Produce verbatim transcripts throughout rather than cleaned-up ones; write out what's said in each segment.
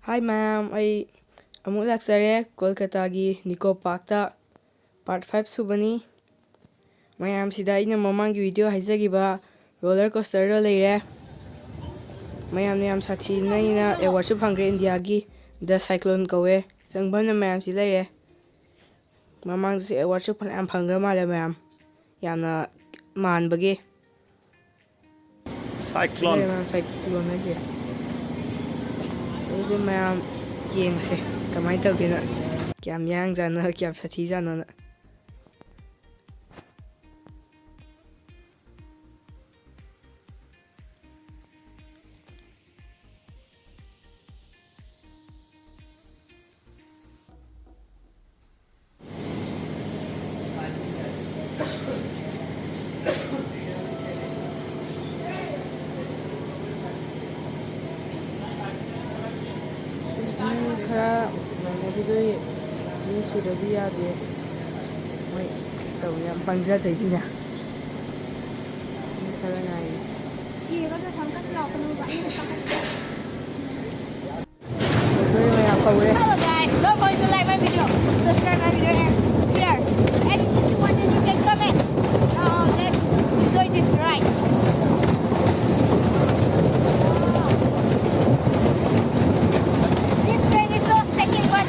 ꯍꯥꯏ ꯃꯌꯥꯝ, ꯑꯩ ꯑꯃꯨꯛ ꯂꯥꯛꯆꯔꯦ ꯀꯣꯜꯀꯇꯥꯒꯤ ꯅꯤꯀꯣ ꯄꯥꯔꯛꯇ꯫ Part five ꯁꯨꯕꯅꯤ꯫ ꯃꯌꯥꯝꯁꯤꯗ ꯑꯩꯅ ꯃꯃꯥꯡꯒꯤ ꯚꯤꯗꯤꯑꯣ ꯍꯥꯏꯖꯈꯤꯕ ꯔꯣꯂꯔ ꯀꯣꯁꯇꯔꯗꯣ ꯂꯩꯔꯦ꯫ ꯃꯌꯥꯝꯅ ꯌꯥꯝ ꯁꯥꯊꯤꯅ ꯑꯩꯅ ꯑꯦꯋꯥꯔꯗꯁꯨ ꯐꯪꯈ꯭ꯔꯦ ꯏꯟꯗꯤꯌꯥꯒꯤ꯫ ꯗ ꯁꯥꯏꯀ꯭ꯂꯣꯟ ꯀꯧꯋꯦ꯫ ꯆꯪꯐꯝꯅ ꯃꯌꯥꯝꯁꯤ ꯂꯩꯔꯦ꯫ ꯃꯃꯥꯡꯗꯁꯨ ꯑꯦꯋꯥꯔꯗꯁꯨ ꯐꯅꯌꯥꯝ ꯐꯪꯈ꯭ꯔ ꯃꯥꯜꯂꯦ ꯃꯌꯥꯝ꯫ ꯌꯥꯝꯅ ꯃꯥꯟꯕꯒꯤ꯫ ꯁꯥꯏꯀ꯭ꯂꯣꯟ꯫ ꯂꯩꯔꯦ ꯃꯌꯥꯝ ꯁꯥꯏꯀ꯭ꯂꯣꯟ ꯍꯥꯏꯁꯦ꯫ ꯑꯗꯨꯗꯤ ꯃꯌꯥꯝ ꯌꯦꯡꯉꯁꯦ ꯀꯃꯥꯏꯅ ꯇꯧꯒꯦꯅ꯫ ꯀꯌꯥꯝ ꯌꯥꯡꯖꯥꯠꯅꯣ, ꯀꯌꯥꯝ ꯁꯥꯊꯤꯖꯥꯠꯅꯣꯅ꯫ ꯃꯤ ꯈꯔ ꯉꯥꯏꯅꯈꯤꯗꯣꯔꯤ꯫ ꯃꯤ ꯁꯨꯗ꯭ꯔꯗꯤ ꯌꯥꯗꯦ꯫ ꯃꯣꯏ ꯇꯧꯕ ꯌꯥꯝ ꯄꯪꯖꯗꯣꯏꯅꯤꯅ꯫ ꯃꯤ ꯈꯔ ꯉꯥꯏꯔꯤ꯫ ꯂꯣꯏꯗꯣꯔꯦ ꯃꯌꯥꯝ, ꯍꯧꯔꯦ꯫ Hello guys, don't forget to like my video, subscribe my video and share. And if you want, you can comment. Uh, let's enjoy this ride. This train is so shaking, but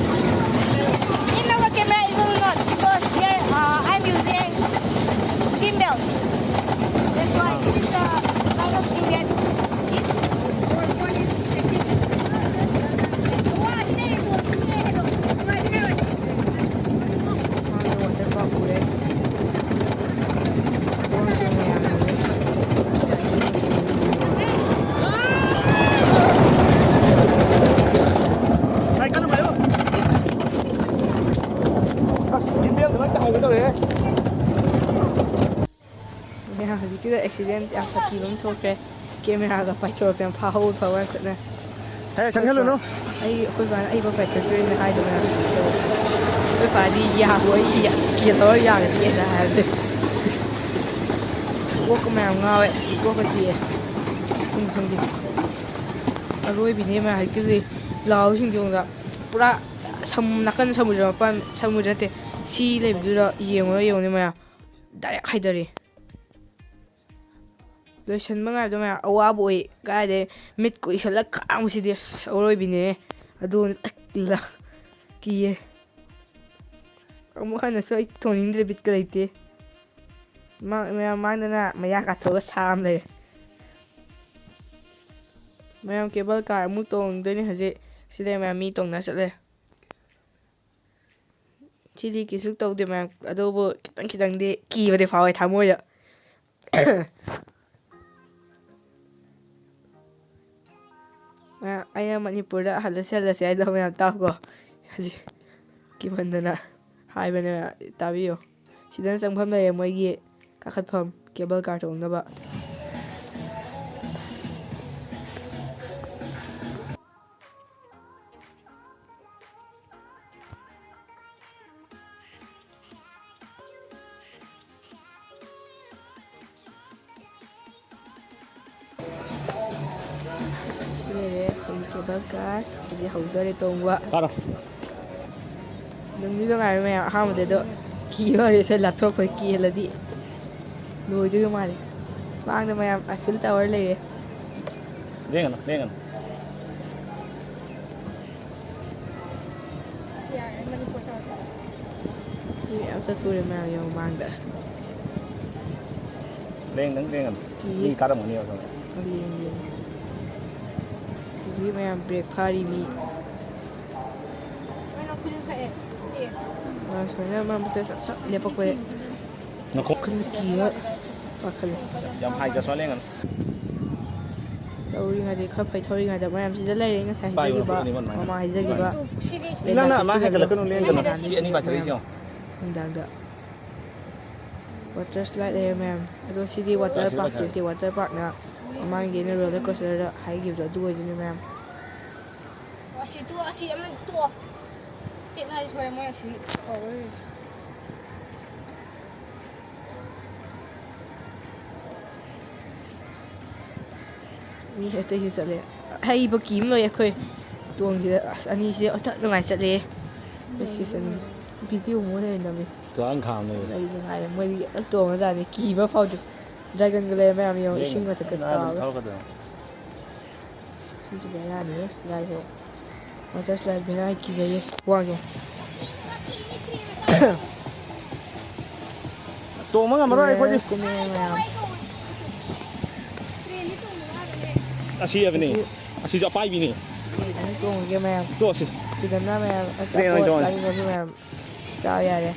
in our camera it will not because here, uh, I'm using gimbal. That's why it is a kind of thing that is for, for this shaking. ꯃꯥꯡꯗ water park ꯎꯔꯦ꯫ ꯃꯌꯥꯝ ꯎꯔꯦ꯫ ꯑꯁ, ꯒꯤꯝꯕꯦꯜꯗꯣ ꯂꯣꯏ ꯇꯥꯍꯧꯒꯦ ꯇꯧꯔꯦꯍꯦ꯫ ꯃꯌꯥꯝ ꯍꯧꯖꯤꯛꯀꯤꯗ accident ꯌꯥꯝ ꯁꯥꯊꯤꯕ ꯑꯃ ꯊꯣꯛꯈ꯭ꯔꯦ꯫ ꯀꯦꯃꯦꯔꯥꯒ ꯄꯥꯏꯊꯣꯔꯛꯇꯅ ꯐꯥꯍꯧꯕ ꯐꯕ ꯉꯥꯛꯇꯅ꯫ ꯍꯦ, ꯆꯪꯁꯤꯜꯂꯨꯅꯨ꯫ ꯑꯩ, ꯑꯩꯈꯣꯏ ꯕꯥꯅ ꯑꯩꯕꯨ ꯄꯥꯏꯊꯣꯛꯇꯣꯏꯅ ꯍꯥꯏꯗꯅ꯫ ꯑꯩꯈꯣꯏ ꯕꯥꯗꯤ ꯌꯥꯕꯨ ꯑꯩ ꯌꯥ-, ꯀꯤꯌꯦ ꯇꯧꯔ ꯌꯥꯒꯗꯤ ꯍꯥꯏꯅ ꯍꯥꯏꯕꯅꯦ꯫ ꯀꯣꯛꯀ ꯃꯌꯥꯝ ꯉꯥꯎꯋꯦ꯫ ꯑꯁ, ꯀꯣꯛꯀ ꯆꯤꯛꯑꯦ꯫ ꯈꯪꯗꯦ, ꯈꯪꯗꯦ꯫ ꯑꯔꯣꯏꯕꯤꯅꯦ ꯃꯌꯥꯝ ꯍꯧꯖꯤꯛꯀꯤꯗꯤ꯫ ꯂꯥꯎꯁꯤꯡꯁꯦ ꯌꯦꯡꯉꯨꯗ꯫ ꯄꯨꯔꯥ ꯁꯝ-, ꯅꯥꯀꯟ ꯁꯃꯨꯗ꯭ꯔ ꯃꯄꯥꯟ, ꯁꯃꯨꯗ꯭ꯔ ꯅꯠꯇꯦ, ꯁꯤ ꯂꯩꯕꯗꯨꯗ ꯌꯦꯡꯉꯨꯗ, ꯌꯦꯡꯉꯨꯅꯦ ꯃꯌꯥꯝ꯫ ꯗꯥꯏꯔꯦꯛ ꯍꯥꯏꯗꯔꯤ꯫ ꯂꯣꯏꯁꯟꯕ ꯉꯥꯏꯕꯗ ꯃꯌꯥꯝ ꯑꯋꯥꯕ ꯑꯣꯏ꯫ ꯀꯥꯏꯗꯩ ꯃꯤꯠ ꯀꯨꯏꯁꯜꯂ ꯈꯥꯡꯕꯁꯤꯗꯤ ꯑꯁ ꯑꯔꯣꯏꯕꯤꯅꯦ꯫ ꯑꯗꯨ ꯂ-, ꯀꯤꯌꯦ꯫ ꯑꯃꯨꯛ ꯍꯟꯅꯁꯨ ꯑꯩ ꯇꯣꯡꯅꯤꯡꯗ꯭ꯔꯦ, ꯕꯤꯠꯀ ꯂꯩꯇꯦ꯫ ꯃꯥ-, ꯃꯌꯥꯝ ꯃꯥꯡꯗꯅ ꯃꯌꯥ ꯀꯥꯊꯣꯛꯑꯒ ꯁꯥ ꯑꯃ ꯂꯩꯔꯦ꯫ ꯃꯌꯥꯝ cable car ꯑꯃꯨꯛ ꯇꯣꯡꯗꯣꯏꯅꯦ ꯍꯧꯖꯤꯛ꯫ ꯁꯤꯗ ꯃꯌꯥꯝ ꯃꯤ ꯇꯣꯡꯅ ꯆꯠꯂꯦ꯫ ꯁꯤꯗꯤ ꯀꯩꯁꯨ ꯇꯧꯗꯦ ꯃꯌꯥꯝ, ꯑꯗꯨꯕꯨ ꯈꯤꯇꯪ ꯈꯤꯇꯪꯗꯤ ꯀꯤꯕꯗꯤ ꯐꯥꯎꯋꯦ ꯊꯃꯣꯏꯗ꯫ ꯃꯌꯥꯝ, ꯑꯩꯅ ꯃꯅꯤꯄꯨꯔꯗ ꯍꯜꯂꯁꯤ, ꯍꯜꯂꯁꯤ ꯍꯥꯏꯗꯣ ꯃꯌꯥꯝ ꯇꯥꯎꯀꯣ꯫ ꯍꯧꯖꯤꯛ ꯀꯤꯃꯟꯗꯅ ꯍꯥꯏꯕꯅꯦ, ꯇꯥꯕꯤꯌꯨ꯫ ꯁꯤꯗꯅ ꯆꯪꯐꯝ ꯂꯩꯔꯦ, ꯃꯣꯏꯒꯤ ꯀꯥꯈꯠꯐꯝ, cable car ꯇꯣꯡꯅꯕ꯫ ꯂꯩꯔꯦ ꯑꯩꯈꯣꯏꯒꯤ cable car꯫ ꯍꯧꯖꯤꯛ ꯍꯧꯗꯣꯔꯦ ꯇꯣꯡꯕ꯫ ꯀꯥꯔꯣ꯫ ꯅꯨꯡꯗꯤ ꯅꯨꯡꯉꯥꯏꯔꯣꯏ ꯃꯌꯥꯝ ꯑꯍꯥꯟꯕꯗ, ꯑꯗꯣ ꯀꯤꯕ ꯍꯧꯔꯦ꯫ ꯁꯦ ꯂꯥꯞꯊꯣꯛꯈ꯭ꯔꯦ, ꯀꯤꯍꯜꯂꯗꯤ ꯂꯣꯏꯗꯣꯏꯒ ꯃꯥꯜꯂꯦ꯫ ꯃꯥꯡꯗ ꯃꯌꯥꯝ Eiffel Tower ꯂꯩꯔꯦ꯫ ꯂꯦꯡꯒꯅꯨ, ꯂꯦꯡꯒꯅꯨ꯫ ꯃꯤ ꯃꯌꯥꯝ ꯆꯠꯇꯣꯔꯦ ꯃꯌꯥꯝ ꯌꯦꯡꯉꯣ ꯃꯥꯡꯗ꯫ ꯂꯦꯡꯗꯪ ꯂꯦꯡꯒꯅꯨ꯫ ꯀꯤꯌꯦ꯫ ꯃꯤ ꯀꯥꯔꯝꯒꯅꯤ ꯑꯁꯣꯝꯗ꯫ ꯂꯦꯡ, ꯂꯦꯡ꯫ ꯍꯧꯖꯤꯛ ꯃꯌꯥꯝ break ꯐꯥꯔꯤ ꯃꯤ꯫ ꯃꯥ ꯁꯨꯃꯥꯏꯅ ꯃꯔꯛ ꯃꯔꯛꯇ ꯆꯞ ꯆꯞ ꯂꯦꯞꯄꯛꯄꯁꯦ꯫ ꯅꯈꯣꯡ ꯋꯥꯈꯜ ꯀꯤꯕ ꯄꯥꯈꯠꯂꯦ꯫ ꯌꯥꯝ ꯍꯥꯏ ꯆꯠꯁꯨ ꯂꯦꯡꯒꯅꯨ꯫ ꯇꯧꯔꯤꯉꯩꯗ ꯈꯔ ꯐꯩ ꯊꯧꯔꯤꯉꯩꯗ ꯃꯌꯥꯝꯁꯤꯗ ꯂꯩꯔꯦ ꯉꯁꯥꯏ ꯄꯥꯏꯌꯨ, ꯍꯥꯏꯖꯈꯤꯕ, ꯅꯈꯨꯠ ꯑꯅꯤꯃꯛ ꯑꯗꯨꯃꯥꯏꯅ꯫ ꯃꯃꯥ ꯍꯥꯏꯖꯈꯤꯕ꯫ ꯄꯥꯏꯌꯨ꯫ ꯏꯂꯥꯅ ꯑꯗꯨꯃꯥꯏꯅ ꯍꯥꯏꯒꯠꯂꯛꯀꯅꯨ, ꯂꯦꯡꯒꯅꯨ꯫ ꯁꯤ ꯑꯅꯤ ꯄꯥꯏꯊꯣꯛꯏꯁꯦ ꯌꯦꯡꯉꯣ꯫ ꯅꯨꯡꯗꯥꯡꯗ water slide ꯂꯩꯔꯦ ꯃꯌꯥꯝ꯫ ꯑꯗꯣ ꯁꯤꯗꯤ water park ꯁꯤ ꯅꯠꯇꯦ, water parkꯅ ꯃꯃꯥꯡꯒꯤ ꯑꯩꯅ roller coasterꯗ ꯍꯥꯏꯈꯤꯕꯗꯣ ꯑꯗꯨ ꯑꯣꯏꯗꯣꯏꯅꯦ ꯃꯌꯥꯝ꯫ ꯑꯁꯤ ꯇꯣꯛꯑꯣ, ꯑꯁꯤ ꯑꯃ ꯇꯣꯛꯑꯣ꯫ ꯇꯦꯛꯅ ꯁꯣꯏꯔꯦ ꯃꯣꯏ ꯑꯁꯤ ꯇꯧꯔꯣꯏ꯫ ꯃꯤ ꯑꯇꯩꯁꯨ ꯆꯠꯂꯦ꯫ ꯍꯩꯕ ꯀꯤ ꯑꯃ ꯂꯣꯏ ꯑꯩꯈꯣꯏ꯫ ꯇꯣꯡꯁꯤꯗ ꯑꯁ ꯑꯅꯤꯁꯤꯗꯤ ꯑꯣꯟꯊꯣꯛ ꯅꯨꯡꯉꯥꯏ ꯆꯠꯂꯦ꯫ ꯑꯁ ꯑꯅꯤ ꯚꯤꯗꯤꯑꯣ ꯑꯃꯨꯛ ꯍꯦꯟꯅ ꯅꯝꯃꯤ꯫ ꯇꯣꯉꯥꯟ ꯈꯥꯝꯅꯦ꯫ ꯑꯩ ꯅꯨꯡꯉꯥꯏꯔꯦ꯫ ꯃꯣꯏꯗꯤ ꯌꯥꯝ ꯇꯣꯡꯉꯖꯥꯠꯅꯤ꯫ ꯀꯤꯕ ꯐꯥꯎꯗꯦ꯫ ꯗ꯭ꯔꯥꯒꯟꯒ ꯂꯩꯔ ꯃꯌꯥꯝ ꯌꯦꯡꯉꯣ, ꯏꯁꯤꯡ ꯃꯊꯛꯇ ꯇꯥꯕ꯫ ꯁꯤꯁꯨ ꯕꯦꯔꯥꯅꯤ꯫ ꯁ꯭ꯂꯥꯏꯗꯁꯨ꯫ ꯋꯥꯇꯔ ꯁ꯭ꯂꯥꯏꯗ ꯕꯦꯔꯥ ꯀꯤꯖꯩꯌꯦ꯫ ꯋꯥꯡꯉꯦ꯫ ꯇꯣꯡꯕ ꯉꯝꯃꯔꯣꯏ ꯑꯩꯈꯣꯏꯗꯤ꯫ ꯀꯨꯝꯃꯦ ꯃꯌꯥꯝ꯫ ꯑꯁꯤ ꯍꯥꯏꯕꯅꯤ꯫ ꯑꯁꯤꯁꯨ ꯑꯄꯥꯏꯕꯤꯅꯤ꯫ ꯑꯗꯨꯝ ꯇꯣꯡꯉꯒꯦ ꯃꯌꯥꯝ꯫ ꯇꯣꯛꯑꯁꯤ꯫ ꯁꯤꯗꯅ ꯃꯌꯥꯝ ꯇ꯭ꯔꯦꯟ ꯑꯣꯏꯅ ꯑꯆꯥꯄꯣꯠ ꯇꯣꯡꯉꯁꯤ꯫ ꯆꯥꯅꯤꯡꯉꯁꯨ ꯃꯌꯥꯝ ꯆꯥꯕ ꯌꯥꯔꯦ꯫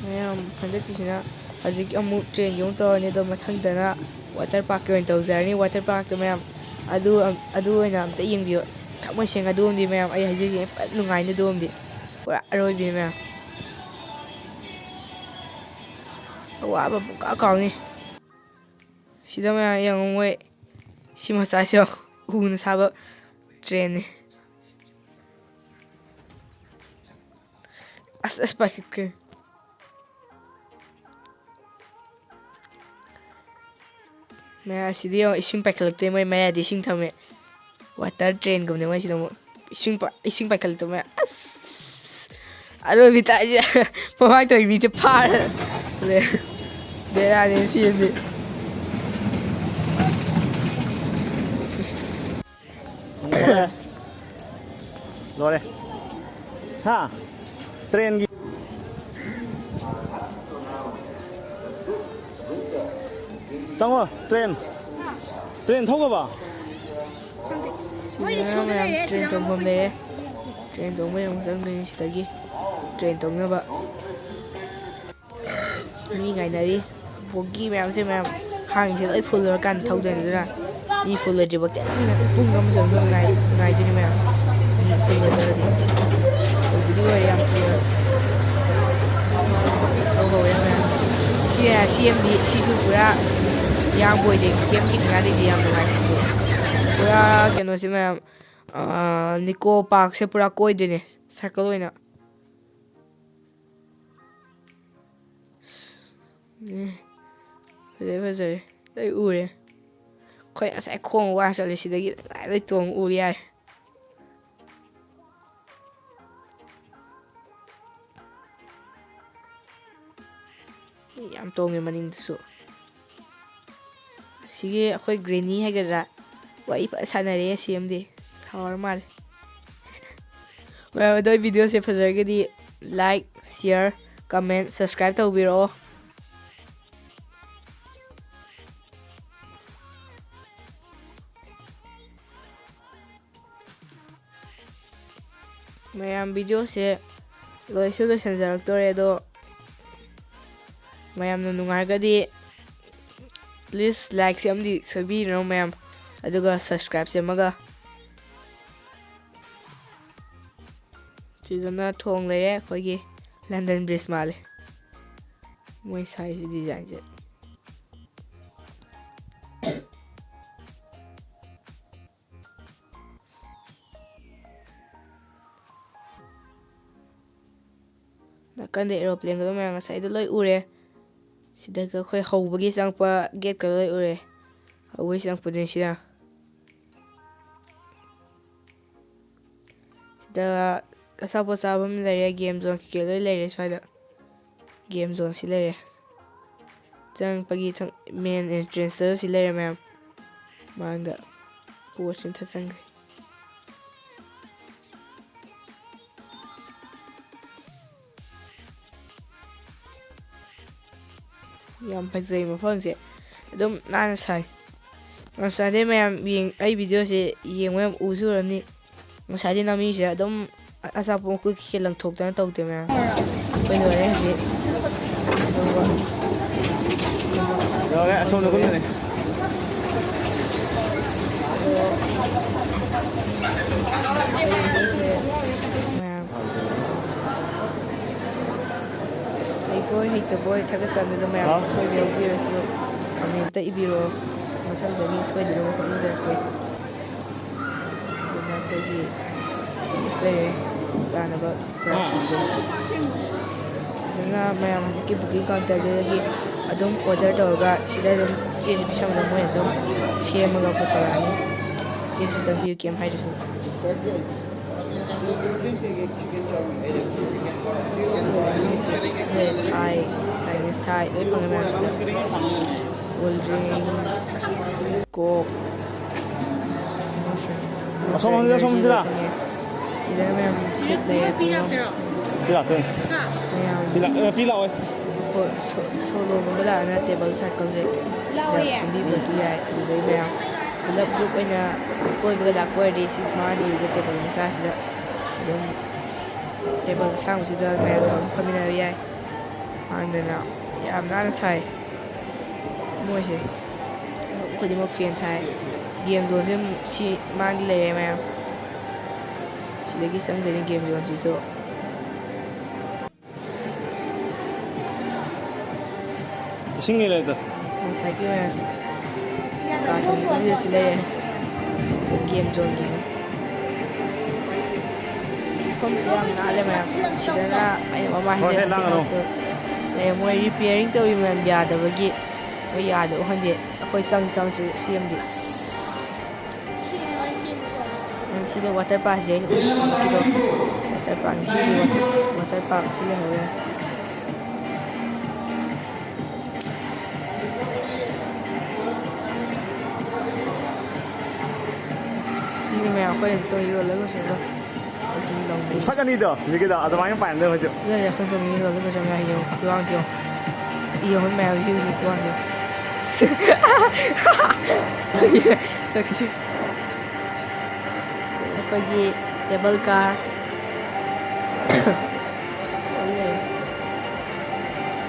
ꯃꯌꯥꯝ ꯍꯟꯗꯛꯀꯤꯁꯤꯅ ꯍꯧꯖꯤꯛ ꯑꯃꯨꯛ ꯇ꯭ꯔꯦꯟꯒꯤ ꯑꯃꯨꯛ ꯇꯧꯔꯅꯤ, ꯑꯗꯣ ꯃꯊꯪꯗꯅ ꯋꯥꯇꯔ ꯄꯥꯔꯛꯀꯤ ꯑꯣꯏꯅ ꯇꯧꯖꯔꯅꯤ꯫ ꯋꯥꯇꯔ ꯄꯥꯔꯛꯇꯣ ꯃꯌꯥꯝ ꯑꯗꯨ, ꯑꯗꯨ ꯑꯣꯏꯅ ꯑꯝꯇ ꯌꯦꯡꯕꯤꯌꯨ꯫ ꯊꯃꯣꯏ ꯁꯦꯡꯅ ꯑꯗꯨꯝꯗꯤ ꯃꯌꯥꯝ ꯑꯩ ꯍꯧꯖꯤꯛ ꯍꯧꯖꯤꯛ ꯐꯖꯅ ꯅꯨꯡꯉꯥꯏꯅ ꯑꯗꯨꯝꯗꯤ꯫ ꯄꯨꯔꯥ ꯑꯔꯣꯏꯕꯤꯅꯤ ꯃꯌꯥꯝ꯫ ꯑꯋꯥꯕ ꯄꯨꯡꯀꯥꯎ ꯀꯥꯎꯅꯤ꯫ ꯁꯤꯗ ꯃꯌꯥꯝ ꯌꯦꯡꯉꯨ, ꯃꯣꯏ ꯁꯤ ꯃꯆꯥꯁꯤ ꯌꯦꯡꯉꯨ, ꯎꯅ ꯁꯥꯕ ꯇ꯭ꯔꯦꯟꯅꯤ꯫ ꯑꯁ, ꯑꯁ, ꯄꯥꯏꯈꯠꯈ꯭ꯔꯦ꯫ ꯃꯌꯥ ꯑꯁꯤꯗꯤ ꯌꯦꯡꯉꯣ, ꯏꯁꯤꯡ ꯄꯥꯏꯈꯠꯂꯛꯇꯦ, ꯃꯣꯏ ꯃꯌꯥꯗꯤ ꯏꯁꯤꯡ ꯊꯝꯃꯦ꯫ ꯋꯥꯇꯔ ꯇ꯭ꯔꯦꯟꯒꯨꯝꯕꯅꯦ ꯃꯣꯏꯁꯤꯗ ꯑꯃꯨꯛ꯫ ꯏꯁꯤꯡ ꯄ-, ꯏꯁꯤꯡ ꯄꯥꯏꯈꯠꯂꯛꯇꯕ ꯃꯌꯥꯝ꯫ ꯑꯁ! ꯑꯔꯣꯏꯕꯤ ꯇꯥꯏꯁꯦ꯫ ꯃꯃꯥꯡ ꯇꯧꯔꯤ ꯃꯤꯁꯦ ꯐꯥꯔ ꯂꯩ꯫ ꯕꯦꯔꯥꯅꯤ ꯁꯤꯗꯤ꯫ ꯂꯣꯏꯔꯦ꯫ ꯍꯥ? ꯇ꯭ꯔꯦꯟꯒꯤ꯫ ꯆꯪꯉꯣ, ꯇ꯭ꯔꯦꯟ꯫ ꯇ꯭ꯔꯦꯟ ꯊꯧꯒ꯭ꯔꯕꯣ? ꯃꯣꯏ ꯔꯤꯛꯁꯣꯗ ꯃꯌꯥꯝ ꯂꯩꯔꯦ, ꯇ꯭ꯔꯦꯟ ꯁꯤꯗ ꯇꯣꯡꯐꯝ ꯑꯃꯨꯛ ꯂꯩꯔꯦ꯫ ꯇ꯭ꯔꯦꯟ ꯇꯣꯡꯕ ꯑꯃꯨꯛ ꯆꯪꯗꯣꯏꯅꯤ ꯁꯤꯗꯒꯤ꯫ ꯇ꯭ꯔꯦꯟ ꯇꯣꯡꯅꯕ꯫ ꯃꯤ ꯉꯥꯏꯅꯔꯤ꯫ ꯕꯣꯒꯤ ꯃꯌꯥꯝꯁꯦ ꯃꯌꯥꯝ ꯍꯥꯡꯉꯤꯁꯦ ꯂꯣꯏ ꯐꯨꯜ ꯑꯣꯏꯔꯀꯥꯟꯗ ꯊꯧꯗꯣꯏꯅꯤ꯫ ꯑꯗꯨꯅ ꯃꯤ ꯐꯨꯜ ꯑꯣꯏꯗ꯭ꯔꯤꯕꯣꯛꯇꯤ ꯑꯗꯨꯝ ꯄꯨꯡ ꯑꯃ ꯆꯪꯕ ꯉꯥꯏ-, ꯉꯥꯏꯗꯣꯏꯅꯤ ꯃꯌꯥꯝ꯫ ꯃꯤ ꯐꯨꯜ ꯑꯣꯏꯗ꯭ꯔꯒꯗꯤ꯫ ꯑꯣꯏꯕꯨꯗꯤ ꯑꯣꯏꯔꯦ ꯌꯥꯝ ꯊꯨꯅ꯫ ꯊꯧꯍꯧꯔꯦ ꯃꯌꯥꯝ꯫ ꯁꯤ, ꯁꯤ ꯑꯦꯝꯗꯤ ꯁꯤꯁꯨ ꯄꯨꯔꯥ ꯌꯥꯝꯕ ꯑꯣꯏꯗꯦ꯫ ꯀꯦꯝ ꯀꯤꯅꯤꯡꯉꯥꯏ ꯂꯩꯇꯦ꯫ ꯌꯥꯝ ꯅꯨꯡꯉꯥꯏ ꯁꯤꯁꯨ꯫ ꯄꯨꯔꯥ ꯀꯩꯅꯣꯁꯦ ꯃꯌꯥꯝ, ꯑꯥ, ꯅꯤꯀꯣ ꯄꯥꯔꯛꯁꯦ ꯄꯨꯔꯥ ꯀꯣꯏꯗꯣꯏꯅꯦ ꯁꯔꯀꯜ ꯑꯣꯏꯅ꯫ ꯑꯦ, ꯐꯖꯔꯦ, ꯐꯖꯔꯦ꯫ ꯂꯣꯏ ꯎꯔꯦ꯫ ꯑꯩꯈꯣꯏ ꯉꯁꯥꯏ ꯈꯣꯡ ꯋꯥ ꯆꯠꯂꯦ, ꯁꯤꯗꯒꯤ ꯂꯣꯏ ꯇꯣꯡ ꯎ ꯌꯥꯔꯦ꯫ ꯌꯥꯝ ꯇꯣꯡꯉꯦ ꯃꯅꯤꯡꯗꯁꯨ꯫ ꯁꯤꯒꯤ ꯑꯩꯈꯣꯏ granny ꯍꯥꯏꯒꯗ꯭ꯔꯥ, ꯋꯥꯔꯤ ꯐꯖ ꯁꯥꯟꯅꯔꯦ ꯁꯤ ꯑꯃꯗꯤ꯫ ꯁꯥꯎꯔ ꯃꯥꯜꯂꯦ꯫ ꯃꯌꯥꯝ ꯑꯗꯣ ꯑꯩ videoꯁꯦ ꯐꯖꯔꯒꯗꯤ like, share, comment, subscribe ꯇꯧꯕꯤꯔꯛꯑꯣ꯫ ꯃꯌꯥꯝ videoꯁꯦ ꯂꯣꯏꯁꯨ ꯂꯣꯏꯁꯤꯟꯖꯔꯛꯇꯣꯔꯦ, ꯑꯗꯣ ꯃꯌꯥꯝꯅ ꯅꯨꯡꯉꯥꯏꯔꯒꯗꯤ please likeꯁꯦ ꯑꯃꯗꯤ ꯁꯣꯏꯕꯤꯔꯅꯨ ꯃꯌꯥꯝ, ꯑꯗꯨꯒ subscribeꯁꯦ ꯑꯃꯒ꯫ ꯁꯤꯗꯅ ꯊꯣꯡ ꯂꯩꯔꯦ, ꯑꯩꯈꯣꯏꯒꯤ London Bridge ꯃꯥꯜꯂꯦ ꯃꯣꯏ ꯁꯥꯏꯁꯤ designꯁꯦ꯫ ꯅꯥꯀꯟꯗ aeroplanegꯗꯣ ꯃꯌꯥꯝ ꯉꯁꯥꯏꯗꯣ ꯂꯣꯏ ꯎꯔꯦ꯫ ꯁꯤꯗꯒ ꯑꯩꯈꯣꯏ ꯍꯧꯕꯒꯤ ꯆꯪꯉꯛꯄ gateꯀꯗꯣ ꯂꯣꯏ ꯎꯔꯦ꯫ ꯍꯧꯕꯒꯤ ꯆꯪꯉꯛꯄꯗꯨꯅꯤ ꯁꯤꯗ꯫ ꯁꯤꯗ ꯑꯆꯥꯄꯣꯠ ꯆꯥꯐꯝ ꯂꯩꯔꯦ, game zone ꯀꯩꯀꯩ ꯂꯣꯏ ꯂꯩꯔꯦ ꯁ꯭ꯋꯥꯏꯗ꯫ Game zoneꯁꯤ ꯂꯩꯔꯦ꯫ ꯆꯪꯉꯛꯄꯒꯤ ꯊꯣꯡ-, main entranceꯇ ꯁꯤ ꯂꯩꯔꯦ ꯃꯌꯥꯝ꯫ ꯃꯥꯡꯗ ꯄꯣꯠꯁꯤ ꯑꯝꯇ ꯆꯪꯈ꯭ꯔꯦ꯫ ꯌꯥꯝ ꯐꯖꯩ ꯃꯐꯝꯁꯦ꯫ ꯑꯗꯨꯝ ꯅꯥꯟꯅ ꯁꯥꯏ꯫ ꯉꯁꯥꯏꯗꯩ ꯃꯌꯥꯝ ꯌꯦꯡ-, ꯑꯩ videoꯁꯦ ꯌꯦꯡꯕ ꯌꯥꯝ ꯎꯁꯨ ꯎꯔꯝꯅꯤ꯫ ꯉꯁꯥꯏꯗꯩ ꯅꯝꯃꯤꯁꯦ ꯑꯗꯨꯝ ꯑ-, ꯑꯆꯥꯄꯣꯠ ꯃꯀꯨ ꯀꯩꯀꯩ ꯂꯪꯊꯣꯛꯇꯅ ꯇꯧꯗꯦ ꯃꯌꯥꯝ꯫ ꯑꯩꯈꯣꯏ ꯂꯣꯏꯔꯦ ꯍꯧꯖꯤꯛ꯫ ꯌꯧꯔꯦ, ꯑꯁꯣꯝꯗ ꯀꯨꯝꯗꯣꯏꯅꯦ꯫ ꯃꯌꯥꯝ꯫ ꯍꯩꯕꯣꯏ ꯍꯩꯇꯕꯣꯏ ꯊꯥꯒꯠ ꯆꯥꯡꯗꯨꯗ ꯃꯌꯥꯝ ꯍꯥ? ꯁꯣꯏꯕ ꯌꯥꯎꯕꯤꯔꯁꯨ commentꯇ ꯏꯕꯤꯔꯣ꯫ ꯃꯊꯪꯗꯒꯤ ꯁꯣꯏꯗꯅꯕ ꯍꯣꯠꯅꯖꯔꯛꯀꯦ꯫ ꯑꯗꯨꯅ ꯑꯩꯈꯣꯏꯒꯤ ꯂꯩꯔꯦ ꯆꯥꯅꯕ ꯒ꯭ꯂꯥꯁ ꯍꯥ? ꯑꯗꯨꯅ ꯃꯌꯥꯝ ꯍꯧꯖꯤꯛꯀꯤ booking counterꯗꯒꯤ ꯑꯗꯨꯝ ꯑꯣꯔꯗꯔ ꯇꯧꯔꯒ ꯁꯤꯗ ꯑꯗꯨꯝ ꯆꯦꯁꯤ ꯄꯤꯁꯟꯕꯗ ꯃꯣꯏꯅ ꯑꯗꯨꯝ ꯁꯦꯝꯃꯒ ꯄꯨꯊꯣꯔꯛꯑꯅꯤ꯫ ꯆꯦꯁꯤ ꯇꯪꯕꯤꯌꯨ, ꯀꯩꯝ ꯍꯥꯏꯗ꯭ꯔꯁꯨ꯫ ꯊꯥꯏ, ꯆꯥꯏꯅꯤꯁ ꯊꯥꯏ ꯂꯣꯏ ꯐꯪꯉꯦ ꯃꯌꯥꯝꯁꯤꯗ꯫ ꯀꯣꯜ ꯗ꯭ꯔꯤꯡ, ꯀꯣꯛ, ꯑꯁꯣꯝ ꯍꯟꯖꯤꯜꯂꯣ, ꯑꯁꯣꯝ ꯍꯟꯖꯤꯜꯂꯣ꯫ ꯐꯪꯉꯦ꯫ ꯁꯤꯗ ꯃꯌꯥꯝ ꯁꯤꯠ ꯂꯩꯔꯦ, ꯄꯤ ꯂꯥꯛꯇꯣꯏꯔꯣ? ꯄꯤ ꯂꯥꯛꯇꯣꯏꯅꯤ꯫ ꯃꯌꯥꯝ ꯄꯤ ꯂꯥꯛ-, ꯑ, ꯄꯤ ꯂꯥꯛꯑꯣꯏ꯫ ꯁꯣ-, ꯁꯣꯂꯣꯒꯨꯝꯕ ꯂꯥꯛꯑꯒꯅ ꯇꯦꯕꯜ ꯁꯥꯔꯀꯜꯁꯦ ꯁꯤꯗ ꯐꯝꯕꯤꯕꯁꯨ ꯌꯥꯏ꯫ ꯑꯗꯨꯗꯩ ꯃꯌꯥꯝ ꯄꯨꯂꯞ ꯒ꯭ꯔꯨꯞ ꯑꯣꯏꯅ ꯀꯣꯏꯕꯒ ꯂꯥꯛꯄ ꯑꯣꯏꯔꯗꯤ ꯁꯤ ꯃꯥꯅꯤꯗ ꯇꯦꯕꯜ ꯃꯆꯥꯁꯤꯗ ꯑꯗꯨꯝ ꯇꯦꯕꯜ ꯑꯁꯥꯡꯕꯁꯤꯗ ꯃꯌꯥꯝꯒ ꯑꯗꯨꯝ ꯐꯝꯃꯤꯟꯅꯕ ꯌꯥꯏ꯫ ꯃꯥꯡꯗꯅ ꯌꯥꯝ ꯅꯥꯟꯅ ꯁꯥꯏ ꯃꯣꯏꯁꯦ꯫ ꯈꯨꯗꯤꯡꯃꯛ ꯐꯦꯟ ꯊꯥꯏ꯫ ꯒꯦꯝ ꯖꯣꯟꯁꯦ ꯁꯤ ꯃꯥꯡꯗ ꯂꯩꯔꯦ ꯃꯌꯥꯝ꯫ ꯁꯤꯗꯒꯤ ꯆꯪꯗꯣꯏꯅꯤ ꯒꯦꯝ ꯖꯣꯟꯁꯤꯁꯨ꯫ ꯏꯁꯤꯡꯒꯤ ꯂꯩꯇ꯫ ꯉꯁꯥꯏꯒꯤ ꯃꯌꯥꯝ ꯀꯥꯔꯇꯨꯟ ꯃꯐꯝꯁꯤꯗ ꯁꯤ ꯂꯩꯔꯦ꯫ ꯒꯦꯝ ꯖꯣꯟꯒꯤꯅꯤ꯫ ꯃꯐꯝꯁꯤ ꯌꯥꯝ ꯅꯥꯜꯂꯦ ꯃꯌꯥꯝ꯫ ꯁꯤꯗꯅ ꯑꯩꯅ ꯃꯃꯥꯡ ꯍꯣꯏ, ꯍꯦ, ꯍꯥꯏꯖꯈꯤꯕ ꯂꯥꯡꯒꯅꯨ꯫ ꯂꯩꯔꯦ꯫ ꯃꯣꯏ ꯔꯤꯄꯤꯌꯥꯔꯤꯡ ꯇꯧꯔꯤ ꯃꯌꯥꯝ ꯌꯥꯗꯕꯒꯤ ꯃꯣꯏ ꯌꯥꯗꯕ ꯈꯪꯗꯦ꯫ ꯑꯩꯈꯣꯏ ꯆꯪ ꯆꯪꯁꯨ ꯁꯦꯝꯗꯦ꯫ ꯁꯤꯅꯦ ꯃꯣꯏ ꯊꯦꯡꯉꯤꯁꯦ꯫ ꯁꯤꯗ ꯋꯥꯇꯔ ꯄꯥꯔꯛꯁꯦ ꯑꯩꯅ ꯎꯠꯄꯗꯣ꯫ ꯋꯥꯇꯔ ꯄꯥꯔꯛ, ꯁꯤꯒꯤ ꯋꯥꯇꯔ, ꯋꯥꯇꯔ ꯄꯥꯔꯛꯁꯤ ꯂꯩꯍꯧꯔꯦ꯫ ꯁꯤꯅꯤ ꯃꯌꯥꯝ ꯑꯩꯈꯣꯏ ꯍꯧꯖꯤꯛ ꯇꯧꯔꯤ ꯔꯣꯂꯔ ꯀꯣꯁꯇꯔꯗꯣ꯫ ꯑꯩ ꯁꯨꯝ ꯂꯧꯅꯤꯡꯉꯤ꯫ ꯁꯛ ꯑꯅꯤꯗꯣ, ꯃꯤꯒꯤꯗꯣ ꯑꯗꯨꯃꯥꯏꯅ ꯄꯥꯏꯔꯝꯗꯣꯏ ꯍꯧꯖꯤꯛ꯫ ꯑꯗꯨꯅꯅꯦ ꯑꯩꯈꯣꯏ ꯇꯧꯅꯤꯡꯉꯤ ꯔꯣꯂꯔ ꯀꯣꯁꯇꯔ ꯃꯌꯥꯝ ꯌꯦꯡꯉꯨ꯫ ꯐꯤꯕꯥꯡꯁꯦ ꯌꯦꯡꯉꯨ꯫ ꯏ ꯑꯍꯨꯝ ꯃꯌꯥꯝ ꯌꯨꯝꯒꯤ ꯐꯤꯕꯥꯡꯁꯦ꯫ ꯆꯠꯈꯤꯁꯤ꯫ ꯑꯩꯈꯣꯏꯒꯤ ꯇꯦꯕꯜ ꯀꯥꯔ꯫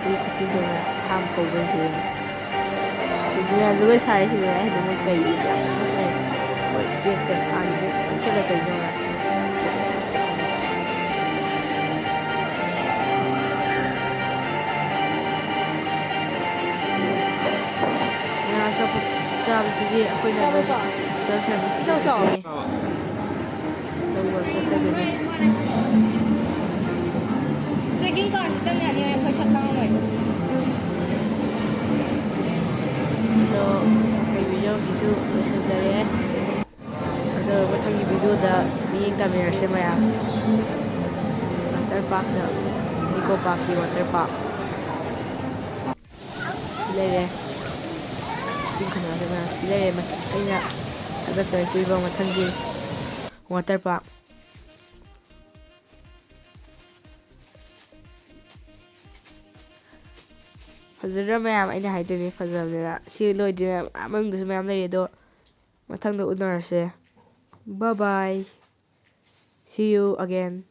ꯃꯤ ꯈꯨꯆꯤꯟꯁꯤꯒ ꯍꯥꯝ ꯀꯧꯕꯁꯦ꯫ ꯁꯤꯗꯅ ꯖꯒꯣꯏ ꯁꯥꯔꯤꯁꯤꯅꯦ ꯑꯩ ꯍꯥꯏꯗꯤ ꯃꯣꯏ ꯀꯩ ꯌꯥꯝ ꯉꯁꯥꯏ ꯃꯣꯏ ꯗ꯭ꯔꯦꯁꯀ ꯁꯥꯔꯤ ꯗ꯭ꯔꯦꯁ ꯀꯟꯁꯦꯠꯀ ꯇꯧꯔꯤꯁꯦ ꯌꯦꯡꯉꯨ꯫ ꯉꯥ ꯑꯆꯥꯄꯣꯠ ꯆꯥꯕꯁꯤꯗꯤ ꯑꯩꯈꯣꯏꯅ ꯑꯗꯨꯝ self service ꯇꯧꯕ ꯆꯠꯆꯗꯣꯏꯅꯦ꯫ ꯆꯦꯀꯤꯡ ꯀꯥꯔꯁꯤ ꯆꯪ ꯌꯥꯅꯤ, ꯑꯩꯈꯣꯏ ꯁꯛ ꯈꯪꯉꯝꯃꯣꯏ꯫ ꯑꯩꯈꯣꯏ video ꯁꯤꯁꯨ ꯂꯣꯏꯁꯤꯟꯖꯔꯦ꯫ ꯑꯗꯣ ꯃꯊꯪꯒꯤ video ꯗ ꯃꯤꯠꯌꯦꯡ ꯇꯥꯃꯤꯟꯅꯔꯁꯦ ꯃꯌꯥꯝ꯫ Water park ꯇ, Nicco Park ꯀꯤ water park꯫ ꯁꯤ ꯂꯩꯔꯦ꯫ ꯆꯤꯡ ꯈꯟꯅꯗꯅ ꯁꯤ ꯂꯩꯔꯦ꯫ ꯑꯩꯅ ꯊꯥꯒꯠꯆꯔꯛꯇꯣꯏꯕ ꯃꯊꯪꯒꯤ water park꯫ ꯐꯖꯗ꯭ꯔꯥ ꯃꯌꯥꯝ? ꯑꯩꯅ ꯍꯥꯏꯗꯣꯏꯅꯦ ꯐꯖꯕꯅꯤꯅ꯫ ꯁꯤ ꯂꯣꯏꯗ꯭ꯔꯤ ꯃꯌꯥꯝ, ꯑꯥ ꯃꯅꯨꯡꯗꯁꯨ ꯃꯌꯥꯝ ꯂꯩꯔꯤ, ꯑꯗꯣ ꯃꯊꯪꯗ ꯎꯅꯔꯁꯦ꯫ Bye bye, see you again꯫